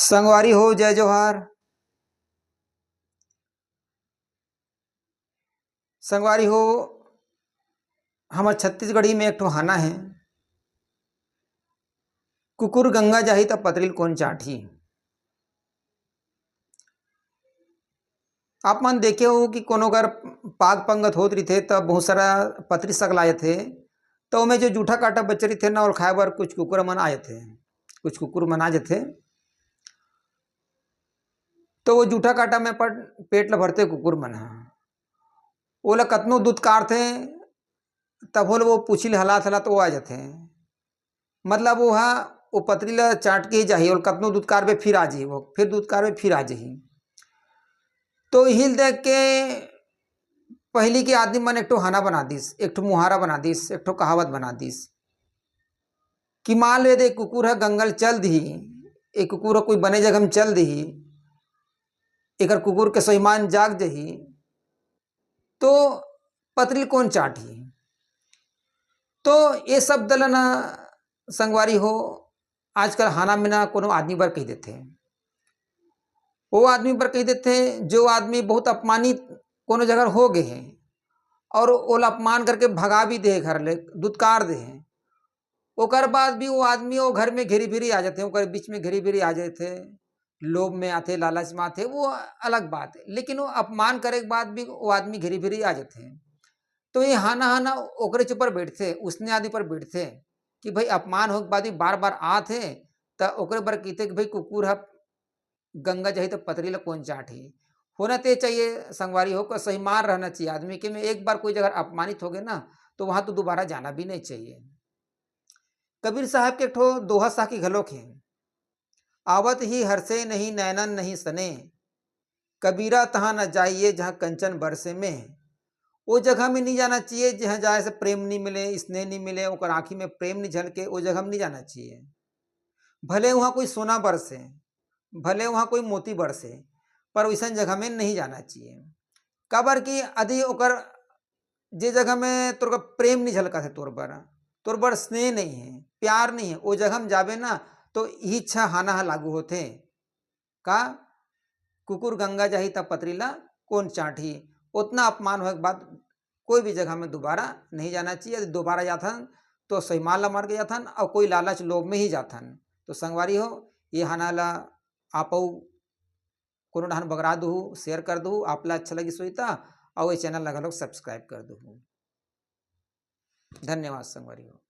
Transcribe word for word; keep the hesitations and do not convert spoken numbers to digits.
संगवारी हो, जय जोहार। संगवारी हो, हमर छत्तीसगढ़ी में एक ठो हाना है, कुकुर गंगा जाही त पतरी ल कोन चाटही। आप मन देखे हो कि कोनो अगर पाग पंगत होत रहिथे, त बहुत सारा पतरी सकला जथे, त ओमे जो जूठा काटा बचे रहिथे ना, ओला खाए बर कुछ कुकुर मन आ जथे, कुछ कुकुर मन आ जथे। तो वो जूठा काटा में पट-, पेट ल भरथे कुकुर मन ह। ओला कतनो दुत्कारथे, तभो ले वो पूछी ल हलात हलात वो आ जथे। मतलब वो ह, वो पतरी ल चाट के ही जाही, और कतनो दुत्कारबे फिर आ जाही, वो फिर दुत्कारबे फिर आ जाही। तो इही ल देख के पहिली के आदमी मन एक ठो हाना बना दिस, एक ठो मुहारा बना दिस, एक ठो कहावत बना दिस कि मान ले दे कुकुर ह गंगा ल चल दिही, एक कुकुर ह कोई बने जगह में चल दिही, एकर कुकुर के स्वाभिमान जाग जही, तो पतरी ल कोन चाटही। तो ये शब्द ल ना संगवारी हो, आजकल हाना में ना कोनो आदमी बर कह देथे, वो आदमी बर कह देथे जो आदमी बहुत अपमानित कोनो जगह हो गए हैं और ओला अपमान करके भगा भी दे घर ले, दुत्कार दे हैं। ओकर बाद भी वो आदमी वो घर में घेरी भेरी आ जाते हैं, ओकर बीच में घेरी भेरी आ जाते हैं, लोभ में आते, लालच में आते, वो अलग बात है। लेकिन वो अपमान करे के बाद भी वो आदमी घेरी भेरी आ जाते हैं। तो ये हाना हाना ओकरे ऊपर बैठते, उसने आदमी पर बैठते कि भाई अपमान होके बाद भी बार बार आते, तो ओकरे बर कहते कि भाई कुकुर ह गंगा जाही तो पतरी ला कौन चाटही। होना ते चाहिए संगवारी हो, को स्वाभिमान रहना चाहिए आदमी के में। एक बार कोई जगह अपमानित हो गए ना, तो वहाँ तो दोबारा जाना भी नहीं चाहिए। कबीर साहब के एक ठो दोहा साखी घलोक है, आवत ही हरसे नहीं नैनन नहीं सने, कबीरा तहाँ न जाइए जहाँ कंचन बरसे में। वो जगह में नहीं जाना चाहिए जहाँ जाए से प्रेम नहीं मिले, स्नेह नहीं मिले, ओकर आँखी में प्रेम नहीं झलके, वो जगह में नहीं जाना चाहिए। भले वहाँ कोई सोना बरसे, भले वहाँ कोई मोती बरसे, पर वैसन जगह में नहीं जाना चाहिए। काबर कि यदि ओकर जे जगह में तोर का प्रेम नहीं झलकत है, तोर बर, तोर बर स्नेह नहीं है, प्यार नहीं है, वो जगह में जाबे ना तो इही छह हाना ह लागू होथे। का कुकुर गंगा जाही त पतरी ला कौन चाटही। उतना अपमान होए के बाद कोई भी जगह में दोबारा नहीं जाना चाहिए। यदि दोबारा जाथन तो स्वाभिमान ला मार के जाथन और कोई लालच लोभ में ही जाथन। तो संगवारी हो, ये हाना ला आपऊ कोनो डहान बगरा दूहू, share कर दूहू, आप ला अच्छा लगी सोई ता, और ये channel ला घलोक subscribe कर दूहू। धन्यवाद संगवारी हो।